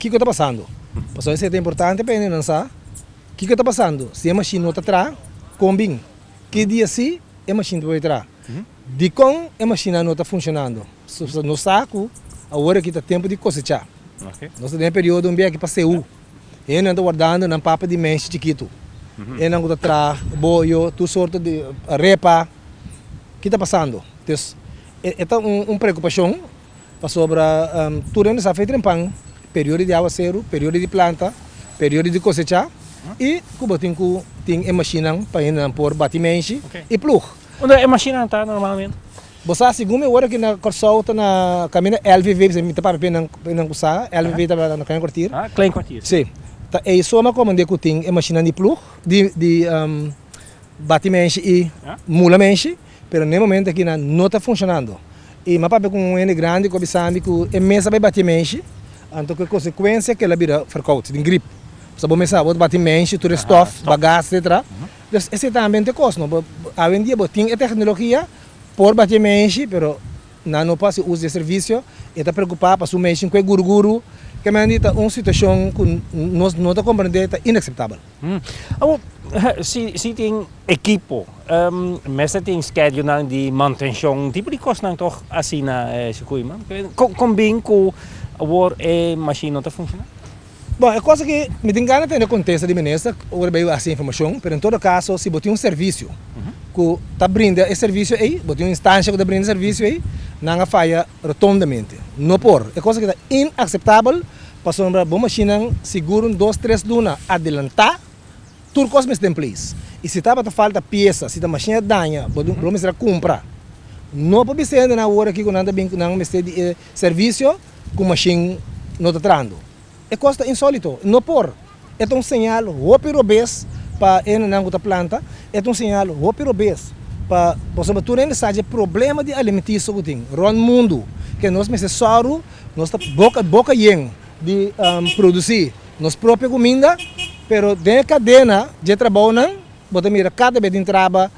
Kiko ta pasando? Pasobra esei ta importante pa hendenan sa kiko ta pasando. Si e mashin no ta traha, kon bin? Ki dia si e mashin ta por traha? Dikon e mashinnan no ta funshonando? Nos sa ku awor aki ta tempu di kosechá. Nos ta den e periodo un biaha aki pa seú. Hendenan ta wardando nan papa di mèshi chikitu. Hendenan ku ta traha boyo, tur sorto di repa. Ki ta pasando? Entonces e ta un preokupashon. Pasobra tur hende sa feita den pan, periodo di awaseru, periodo di planta, periodo di kosechá i ku bo tin ku tin e mashinnan pa hendenan por bati menshi i plug. Unda e mashinnan ta normalmente? Bo sa segun mi ora ki na Kòrsou ta na kaminda LVV, mi ta papia pa hendenan ku sa, LVV ta na Klein Kwartier. Ah, Klein Kwartier. Si. Ta ei so mi a komand'é ku tin e mashinnan di plug, di bati menshi i mula menshi. Pero n'e momento aki nan no ta funcionando. Y m'a papia cu un hende grandi cu a bisa mi cu e mes a bay bati menshi, anto cu e consecuencia cu el a bira verkoud, tin grip. Pasobra bo mes sa, bo ta bati menshi, tur e stof, bagas, etcetera. Dus esey tambe ta e cos, no? Bo, awendia bo tin e tecnologia por bati e menshi, pero nan no por haci uso di e servicio. E ta preocupa pa su menshi cu e guruguru. Ke men di ta un situacion cu nos no ta comprende, ta inaceptabel. Awor, si, si tin ekipo, mester tin schedulenan di mantencion, tipo di cosnan toch asina, señor Koeiman? Con, con bin cu awor e machine no ta funciona? Bon, e cos aki, mi tin gana tende contesta di minister ora bay haci informacion, pero en todo caso, si bo tin un servicio cu ta brinda e servicio ey, bo tin un instancia cu ta brinda e servicio ey, nan a faya rotondamente. No por. E cos aki ta inaceptabel. Pasobra bo mashinnan sigur un dos tres luna adelantá, tur kos mester den place. I si tabata falta piesa, si ta mashin a daña, bo lo mester a kumpra. No por bisa hendenan awor aki ku nan ta bin ku nan mester di e servisio ku mashin no ta trahando. E kos ta insólito. No por. E ta un señal hopi robes pa e hendenan ku ta planta, e ta un señal hopi robes pa pasobra tur hende sa dje problema di alimentiso ku tin rònt mundu, ke nos mester sòru nos ta boka boka yen di produsí nos propio kuminda, pero den e kadena dje trabounan bo ta mira kada bes tin traba.